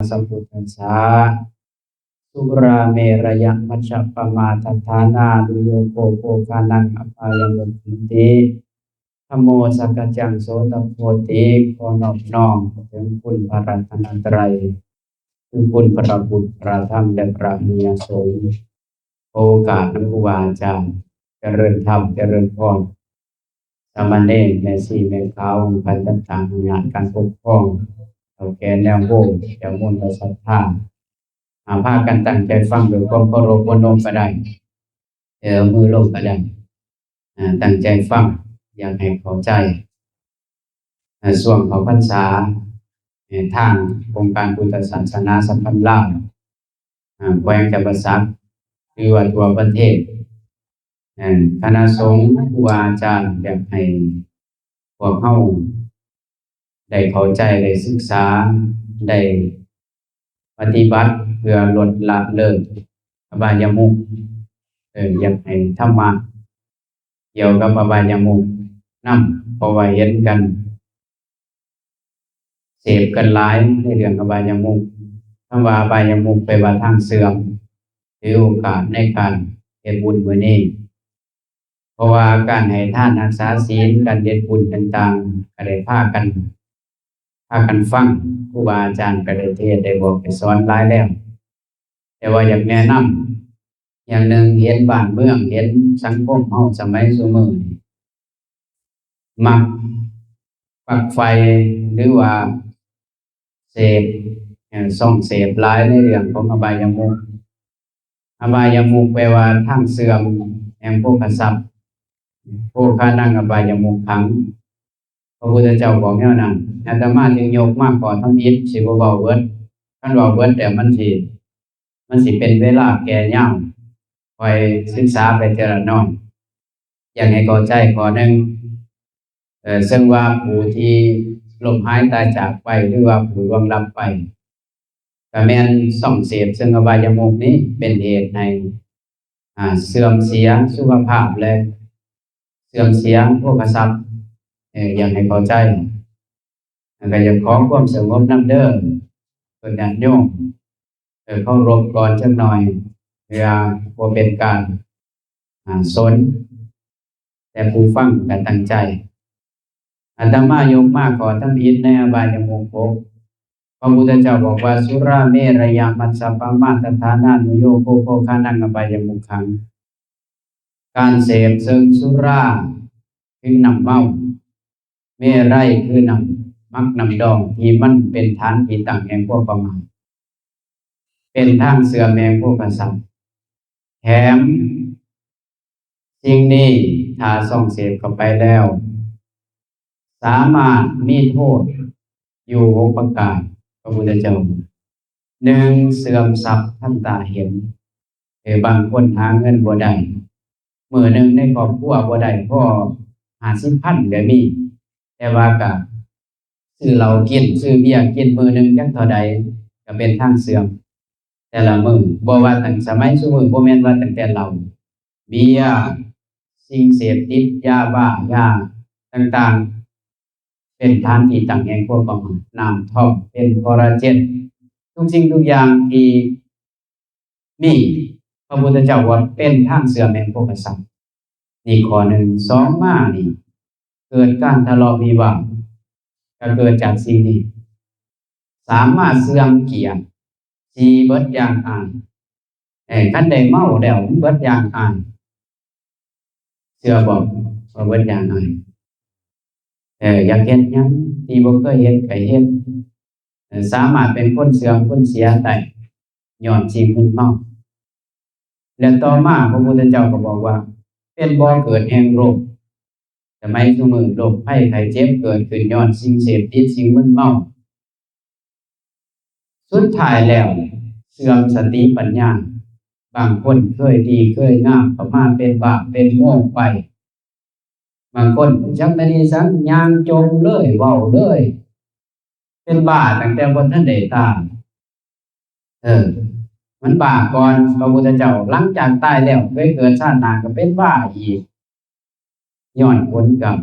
ສະພຸດທັດສະ ສຸຣາເມຣະຍະມັດຈະປະມາທັດຖານານຸໂຍໂກ ໂພຄານັງອະບາຍະມຸກຂັນຕິ ທຳໂມສັກກະຈັງໂສຕະໂພຕິ. ຂໍນອບນ້ອມເຖິງຄຸນພະລັດຕະນະໄຕ ຄືຄຸນພະພຸດ ພະທຳ ແລະ ພະອະລິຍະສົງ. ຂໍໂອກາດນຳຄູບາອາຈານ ຈະເລີນທຳ ຈະເລີນພອນ ສາມະເນນ ແມ່ຊີ ແມ່ຂາວ ອົງຄະຈັດຕັ້ງອຳນາດການປົກຄອງ ເຖົ້າແກ່ແນວໂຮມ ເຈົ້າບຸນ ແລະ ສັດທາ ອາ ພາກັນຕັ້ງໃຈຟັງດ້ວຍຄວາມເຄົາລົບ ຫົວໂນ້ມກະໄດ້ ເອີ ມືລົງກະໄດ້ ອາ ຕັ້ງໃຈຟັງ ຢາກໃຫ້ເຂົ້າໃຈ. ເອີ ຊ່ວງເຂົ້າພັນສາ ເອີ ທາງອົງການພຸດທະສາສະໜາສຳພັນລາວ ເອີ ແຂວງຈຳປາສັກ ຫຼືວ່າທົ່ວປະເທດ ເອີ ຄະນະສົງ ຄູບາອາຈານ ຢາກໃຫ້ພວກເຮົາໄດ້ເຂົ້າໃຈ ໄດ້ສຶກສາ ໄດ້ປະຕິບັດ ເພື່ອລົດລະເລີກອະບາຍະມຸກ. ເອີ ຢາກໃຫ້ທຳມະ ກ່ຽວກັບອະບາຍະມຸກນຳ ເພາະວ່າເຫັນກັນ ເສບກັນຫຼາຍໃນເລື່ອງອະບາຍະມຸກ. ຄຳວ່າອະບາຍະມຸກແປວ່າທາງເສື່ອມ, ຖືໂອກາດໃນການເຮັດບຸນມື້ນີ້ ເພາະວ່າການໃຫ້ທານ, ຮັກສາສິນ, ການເຮັດບຸນຕ່າງໆ ກໍໄດ້ພາກັນ ພາກັນຟັງ, ຄູບາອາຈານກໍໄດ້ເທດ ໄດ້ບອກ ໄດ້ສອນຫຼາຍແລ້ວ. ແຕ່ວ່າຢາກແນະນຳຢ່າງໜຶ່ງ, ເຫັນບ້ານເມືອງ, ເຫັນສັງຄົມເຮົາສະໄໝຊຸມື້ນີ້ ມັກຝັກໃຝ່ ຫຼືວ່າເສບ, ເອີ່, ຊ່ອງເສບຫຼາຍໃນເລື່ອງຂອງອະບາຍະມຸກ. ອະບາຍະມຸກແປວ່າທາງເສື່ອມແຫ່ງໂພຄະຊັບ, ໂພຄານັງອະບາຍະມຸກຂັງ. ພະພຸດທະເຈົ້າບອກແນວນັ້ນ, ອາດຕະມາຈຶ່ງຍົກມາຂໍ້ທຳອິດ, ຊິບໍ່ເວົ້າເບິດ, ຄັນເວົ້າເບິດແລ້ວມັນຊິ ມັນຊິເປັນເວລາແກ່ຍາວ, ຂ້ອຍສຶກສາໄປເທື່ອລະໜ້ອຍ. ຢາກໃຫ້ເຂົ້າໃຈຂໍ້ໜຶ່ງ, ເອີ່, ເຊິ່ງວ່າຜູ້ທີ່ລົ້ມຫາຍຕາຍຈາກໄປ ຫຼືວ່າຜູ້ລ່ວງລັບໄປ ກະແມ່ນຊ່ອງເສບເຊິ່ງອະບາຍະມຸກນີ້ເປັນເຫດໃຫ້ ອາ ເສື່ອມເສຍສຸຂະພາບ ແລະ ເສື່ອມເສຍໂພຄະຊັບ. ເອີ ຢາກໃຫ້ເຂົ້າໃຈ ແລ້ວກະຢາກຂໍຄວາມສະຫງົບນຳເດີ ເພິ່ນຍາດໂຍມ ເອີ ເຄົາລົບກ່ອນຈັກໜ້ອຍ ເພື່ອບໍ່ເປັນການ ອາ ສົນ ແຕ່ຜູ້ຟັງກະຕັ້ງໃຈ. ອາດຕະມາຍົກມາຂໍ້ທຳອິດໃນອະບາຍະມຸກຫົກ. ພະພຸດທະເຈົ້າບອກວ່າ ສຸຣາເມຣະຍະມັດຈະປະມາທັດຖານານຸໂຍໂກ ໂພຄານັງອະບາຍະມຸກຂັງ. ການເສບເຊິ່ງສຸລາ ຄືນ້ຳເມົາ, ເມໄຣ ຄືນ້ຳໝັກນ້ຳດອງ ທີ່ມັນເປັນຖານທີ່ຕັ້ງແຫ່ງຄວາມປະໝາດ, ເປັນທາງເສື່ອມແຫ່ງໂພຄະຊັບ. ແຖມສິ່ງນີ້ ຖ້າຊ່ອງເສບເຂົ້າໄປແລ້ວ ສາມາດມີໂທດຢູ່ຫົກປະການ. ພະພຸດທະເຈົ້າ ໜຶ່ງ ເສື່ອມຊັບທັນຕາເຫັນ. ເອີ ບາງຄົນຫາເງິນບໍ່ໄດ້, ມື້ໜຶ່ງໃນຄອບຄົວບໍ່ໄດ້ພໍຫ້າສິບພັນກໍມີ, ແຕ່ວ່າກໍຊື້ເຫຼົ້າກິນ, ຊື້ເບຍກິນ, ມື້ໜຶ່ງຈັກເທົ່າໃດກໍເປັນທາງເສື່ອມແຕ່ລະມື້. ບໍ່ວ່າຕັ້ງສະໄໝຊຸມື້, ບໍ່ແມ່ນວ່າຕັ້ງແຕ່ເຫຼົ້າ, ເບຍ, ສິ່ງເສບຕິດ, ຢາບ້າ, ຢາຕ່າງໆ ເປັນຖານທີ່ຕັ້ງແຫ່ງຄວາມປະໝາດ. ນ້ຳທອມເປັນຄໍລາເຈນ, ທຸກສິ່ງທຸກຢ່າງທີ່ມີ ພະພຸດທະເຈົ້າວ່າເປັນທາງເສື່ອມແຫ່ງໂພຄະຊັບ. ນີ້ຂໍ້ໜຶ່ງ. ສອງມານີ້ ເກີດການທະເລາະວິວາດ ກໍເກີດຈາກສິ່ງນີ້. ສາມມາເສື່ອມກຽດ. ສີ່ ເບິດຢ່າງອາຍ. ເອີ ຄັນໄດ້ເມົາແລ້ວມັນເບິດຢ່າງອາຍ. ເຊື່ອບໍ່ວ່າເບິດຢ່າງອາຍ? ເອີ ຢາກເຮັດຫຍັງທີ່ບໍ່ເຄີຍເຮັດກໍເຮັດ. ເອີ ສາມາດເປັນຄົນເສື່ອມຄົນເສຍໄດ້ຍ້ອນສິ່ງມຶນເມົາ. ແລະ ຕໍ່ມາພະພຸດທະເຈົ້າກໍບອກວ່າ ເປັນບໍ່ເກີດແຫ່ງໂລກ. ສະໄໝຊຸມື້ໂລກໄພໄຂ້ເຈັບເກີດຂຶ້ນຍ້ອນສິ່ງເສບຕິດ, ສິ່ງມຶນເມົາ. ສຸດທ້າຍແລ້ວເສື່ອມສະຕິປັນຍາ. ບາງຄົນເຄີຍດີເຄີຍງາມກໍມາເປັນບ້າເປັນໂມໄປ. ບາງຄົນຈັກແມ່ນອີ່ສັງ ຍ່າງຈົ່ງເລີຍ ເວົ້າເລີຍ ເປັນບ້າຕັ້ງແຕ່ບໍ່ທັນໄດ້ຕາຍ. ເອີ ມັນບາບກ່ອນພະພຸດທະເຈົ້າ, ຫຼັງຈາກຕາຍແລ້ວໄປເກີດຊາດໜ້າກໍເປັນບ້າອີກ ຍ້ອນຜົນກຳ.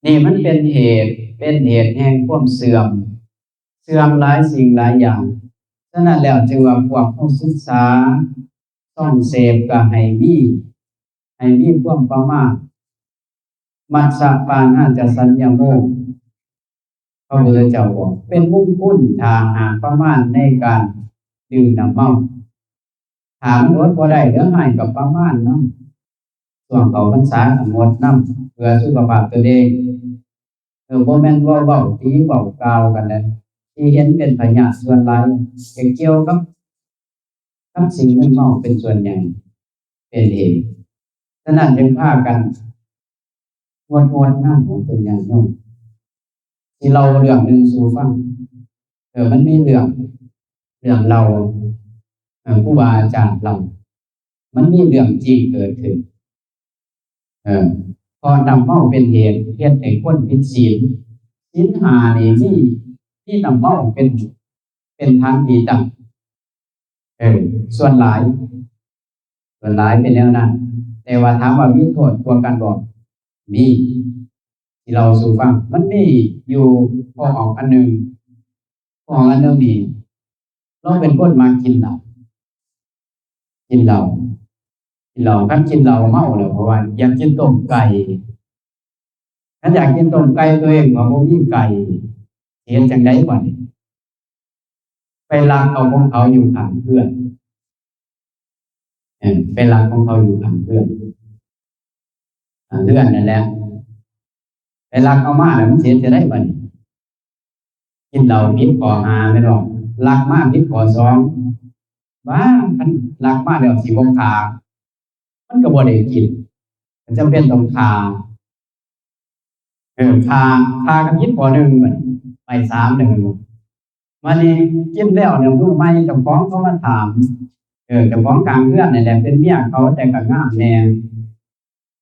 ນີ້ມັນເປັນເຫດ, ເປັນເຫດແຫ່ງຄວາມເສື່ອມ, ເສື່ອມຫຼາຍສິ່ງຫຼາຍຢ່າງ. ສະນັ້ນແລ້ວຈຶ່ງວ່າພວກເຮົາສຶກສາ ຊ່ອງເສບກໍໃຫ້ມີ ໃຫ້ມີຄວາມປະໝາດ. ມັດສະປານາຈະສັນຍະໂມ ພະພຸດທະເຈົ້າບອກ ເປັນມຸງຄຸນຖ້າຫາກປະມານໃນການດື່ມນ້ຳເມົາ. ຖ້າມັນອົດບໍ່ໄດ້ເດີ ໃຫ້ກໍປະມານນຳ. ຊ່ວງເຂົ້າພັນສາກໍງົດນຳ ເພື່ອສຸຂະພາບຕົນເອງ. ເອີ ບໍ່ແມ່ນວ່າເວົ້າຕີເວົ້າກ່າວກັນໃດ ທີ່ເຫັນເປັນພະຍາດສ່ວນຫຼາຍ ຈະກ່ຽວກັບ ກັບສິ່ງມຶນເມົາເປັນສ່ວນໃຫຍ່ ເປັນເອງ. ສະນັ້ນຈຶ່ງພາກັນງົດໆນຳ ຂອງເພິ່ນຍາດໂຍມ. ຊິເລົ່າເລື່ອງໜຶ່ງສູ່ຟັງ. ເອີ ມັນມີເລື່ອງ ເລື່ອງເລົ່າ ເອີ ຄູບາອາຈານເລົ່າ ມັນມີເລື່ອງຈິງເກີດຂຶ້ນ. ເອີ ເພາະນ້ຳເມົາເປັນເຫດເຮັດໃຫ້ຄົນຜິດສິນ. ສິນຫ້ານີ້ມີ ມີນ້ຳເມົາເປັນ ເປັນຖານທີ່ຕັ້ງ. ເອີ ສ່ວນຫຼາຍ ສ່ວນຫຼາຍເປັນແນວນັ້ນ. ແຕ່ວ່າຖາມວ່າມີໂທດກວ່າກັນບໍ່? ມີ. ຊິເລົ່າສູ່ຟັງ. ມັນມີຢູ່ພໍ່ອອກອັນໜຶ່ງ. ພໍ່ອອກອັນໜຶ່ງນີ້ ລາວເປັນຄົນມັກກິນເຫຼົ້າ. ກິນເຫຼົ້າ ກິນເຫຼົ້າ ຄັນກິນເຫຼົ້າເມົາແລ້ວ ເພາະວ່າຢາກກິນຕົ້ມໄກ່. ຄັນຢາກກິນຕົ້ມໄກ່ ຕົວເອງວ່າບໍ່ມີໄກ່ ຊິເຮັດຈັ່ງໃດບາດນີ້? ໄປລັກເອົາຂອງເຂົາຢູ່ຂ້າງເຮືອນ. ເອີ ໄປລັກຂອງເຂົາຢູ່ຂ້າງເຮືອນ. ຂ້າງເຮືອນນັ້ນແຫຼະ ໄປລັກເອົາມາແລ້ວ ມັນຊິເຮັດຈັ່ງໃດບາດນີ້? ກິນເຫຼົ້າຜິດຂໍ້ຫ້າແມ່ນບໍ່? ລັກມາຜິດຂໍ້ສອງ. ບ້າ ຄັນລັກມາແລ້ວຊິບໍ່ຂ້າ ມັນກໍບໍ່ໄດ້ກິນ ກໍຈຳເປັນຕ້ອງຂ້າ. ເອີ ຂ້າ ຂ້າກໍຜິດຂໍ້ໜຶ່ງ ບາດນີ້ໄປສາມແລ້ວແມ່ນບໍ່? ບາດນີ້ກິນແລ້ວແລ້ວ ມື້ໃໝ່ເຈົ້າຂອງເຂົາມາຖາມ. ເອີ ເຈົ້າຂອງຂ້າງເຮືອນນີ້ແຫຼະ ເປັນເມຍເຂົາ ແຕ່ກໍງາມແດ່.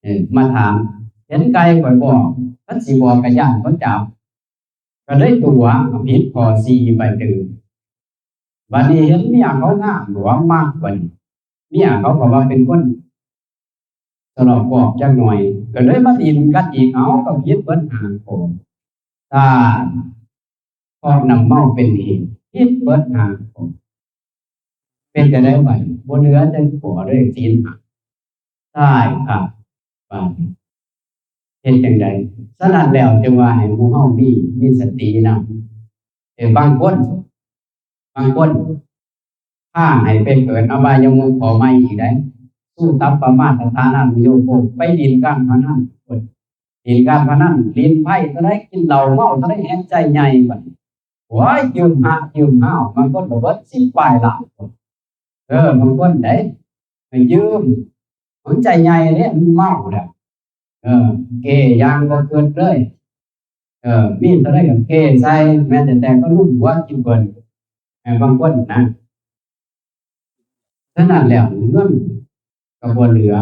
ເອີ ມາຖາມ ເຫັນໄກ່ຂ້ອຍບໍ່? ຄັນຊິບອກກໍຢ້ານເຂົາຈັບ. ກໍເລີຍຕົວະ ກໍຜິດຂໍ້ສີ່ໄປຕື່ມ. ບາດນີ້ເຫັນເມຍເຂົາງາມ ບໍ່ວ່າມັກ ບາດນີ້ເມຍເຂົາກໍວ່າເປັນຄົນສະຫຼອກປອກຈັກໜ່ອຍ ກໍເລີຍມາຫຼິ້ນກັນອີກ. ເອົາ ກໍຜິດເບິດຫ້າຂໍ້. ຕາຍ ເພາະນ້ຳເມົາເປັນເຫດ ຜິດເບິດຫ້າຂໍ້. ເປັນຈັ່ງໃດບາດນີ້? ບໍ່ເຫຼືອຈັກຂໍ້ເລີຍ ສິນຫ້າ. ຕາຍຄັກ ບາດນີ້ເຮັດຈັ່ງໃດ? ສະນັ້ນແລ້ວຈຶ່ງວ່າໃຫ້ໝູ່ເຮົາມີ ມີສະຕິນຳ. ເອີ ບາງຄົນ ບາງຄົນພາໃຫ້ໄປເກີດອະບາຍຍະມຸກຂໍ້ໃໝ່ອີກໃດ໋. ສູຕັບປະມາດຕະຖານານຸໂຍໂກ ໄປຫຼິ້ນການພະນັນ ຫຼິ້ນການພະນັນ ຫຼິ້ນໄພ້ເທົ່າໃດ ກິນເຫຼົ້າເມົາເທົ່າໃດ ແຮງໃຈໃຫຍ່ ບາດນີ້ ໂອ້ຍ ຢືມຫາຢືມຫາວ ບາງຄົນກໍເບິດສິບປາຍລ້ານ. ເອີ ບາງຄົນເດ້ ໄປຢືມ ມັນໃຈໃຫຍ່ເດ້ ມັນເມົາແລ້ວ. ເອີ ເກຢ່າງບໍ່ເກີດເລີຍ. ເອີ ມີເທົ່າໃດກໍເກໃສ່ ແມ່ນແຕ່ ແຕ່ກໍລຸມຫົວກິນເບິດ. ເອີ ບາງຄົນນະ ສະນັ້ນແລ້ວເງິນກໍບໍ່ເຫຼືອ.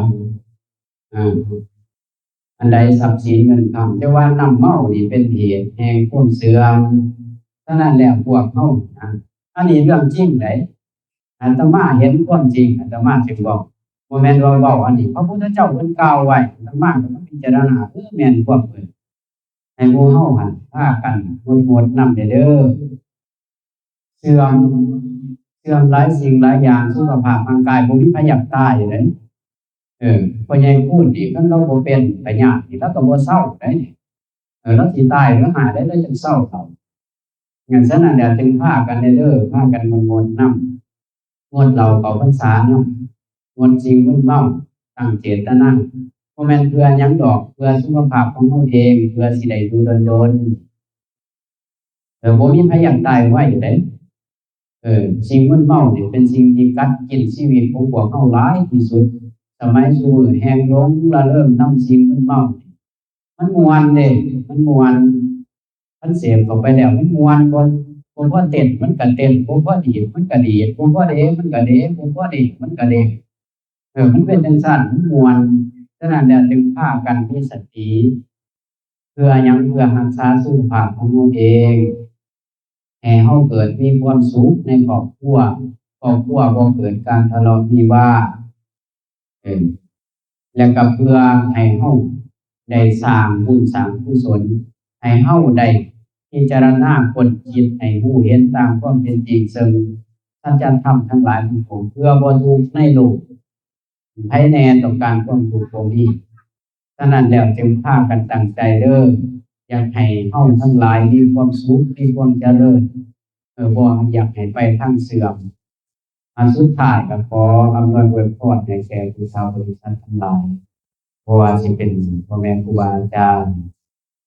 ເອີ ອັນໃດຊັບສິນເງິນຄຳ ແຕ່ວ່ານ້ຳເມົານີ້ເປັນເຫດແຫ່ງຄວາມເສື່ອມ. ສະນັ້ນແລ້ວພວກເຮົານະ ອັນນີ້ເລື່ອງຈິງໃດ໋ ອາດຕະມາເຫັນຄວາມຈິງ ອາດຕະມາຈຶ່ງເວົ້າ. ບໍ່ແມ່ນວ່າເວົ້າອັນນີ້ ພະພຸດທະເຈົ້າເພິ່ນກ່າວໄວ້ ອາດຕະມາກໍມາພິຈາລະນາ ເອີ ແມ່ນຄວາມເພິ່ນ. ໃຫ້ໝູ່ເຮົາຫັ້ນພາກັນງົດໆນຳແດ່ເດີ. ເສື່ອມ ເສື່ອມຫຼາຍສິ່ງຫຼາຍຢ່າງ ສຸຂະພາບຮ່າງກາຍ ບໍ່ມີໃຜຢາກຕາຍເດ້. ເອີ ພໍ່ໃຫຍ່ຄູນນີ້ ຄັນລາວບໍ່ເປັນພະຍາດນີ້ ລາວກໍບໍ່ເຊົາໄດ໋. ເອີ ລາວຊິຕາຍຫຼືຫາຍໄດ້ ລາວຈັ່ງເຊົາເທົ່າ. ສະນັ້ນແຫຼະ ຈຶ່ງພາກັນແດ່ເດີ ພາກັນງົດໆນຳ ງົດເຫຼົ້າເຂົ້າພັນສານຳ ງົດສິ່ງມຶນເມົາ ຕັ້ງເຈດຕະນາ ບໍ່ແມ່ນເພື່ອຫຍັງດອກ ເພື່ອສຸຂະພາບຂອງເຮົາເອງ ເພື່ອຊິໄດ້ຢູ່ດົນໆ. ເອີ ບໍ່ມີໃຜຢາກຕາຍໄວເດ້. ເອີ ສິ່ງມຶນເມົານີ້ເປັນສິ່ງທີ່ກັດກິນຊີວິດຂອງພວກເຮົາຫຼາຍທີ່ສຸດ. ສະໄໝຊຸມື້ແຮ່ງຫຼົງລະເລີງນຳສິ່ງມຶນເມົາ ມັນມ່ວນເດ້ ມັນມ່ວນ. ຄັນເສບເຂົ້າໄປແລ້ວມັນມ່ວນ ບໍ່ ບໍ່ພໍເຕັ້ນມັນກະເຕັ້ນ ບໍ່ພໍດີດມັນກະດີດ ບໍ່ພໍເດມັນກະເດ ບໍ່ພໍດີດມັນກະເດ. ເອີ ມັນເປັນຈັ່ງຊັ້ນ ມັນມ່ວນ. ສະນັ້ນແລ້ວຈຶ່ງພາກັນມີສະຕິ ເພື່ອຫຍັງ? ເພື່ອຮັກສາສຸຂະພາບຂອງເຮົາເອງ ໃຫ້ເຮົາເກີດມີຄວາມສຸກໃນຄອບຄົວ ຄອບຄົວບໍ່ເກີດການທະເລາະວິວາດ. ເອີ ແລະກໍເພື່ອໃຫ້ເຮົາໄດ້ສ້າງບຸນສ້າງກຸສົນ ໃຫ້ເຮົາໄດ້ ພິຈາລະນາຄົ້ນຄິດໃຫ້ຮູ້ເຫັນຕາມຄວາມເປັນຈິງ ເຊິ່ງສັດຈະທຳທັງຫຼາຍທັງປວງ ເພື່ອບໍ່ທຸກໃນໂລກ ໃຜແນ່ຕ້ອງການຄວາມທຸກບໍ່ມີ. ສະນັ້ນແລ້ວຈຶ່ງພາກັນຕັ້ງໃຈເດີ້ ຢາກໃຫ້ເຮົາທັງຫຼາຍມີຄວາມສຸກ ມີຄວາມຈະເລີນ ເອີ ບໍ່ຢາກໃຫ້ໄປທາງເສື່ອມ. ອັນສຸດທ້າຍກໍຂໍອຳນວຍອວຍພອນໃຫ້ແກ່ຜູ້ເຖົ້າບໍລິສັດທັງຫຼາຍ ບໍ່ວ່າຊິເປັນພໍ່ແມ່ຄູບາອາຈານ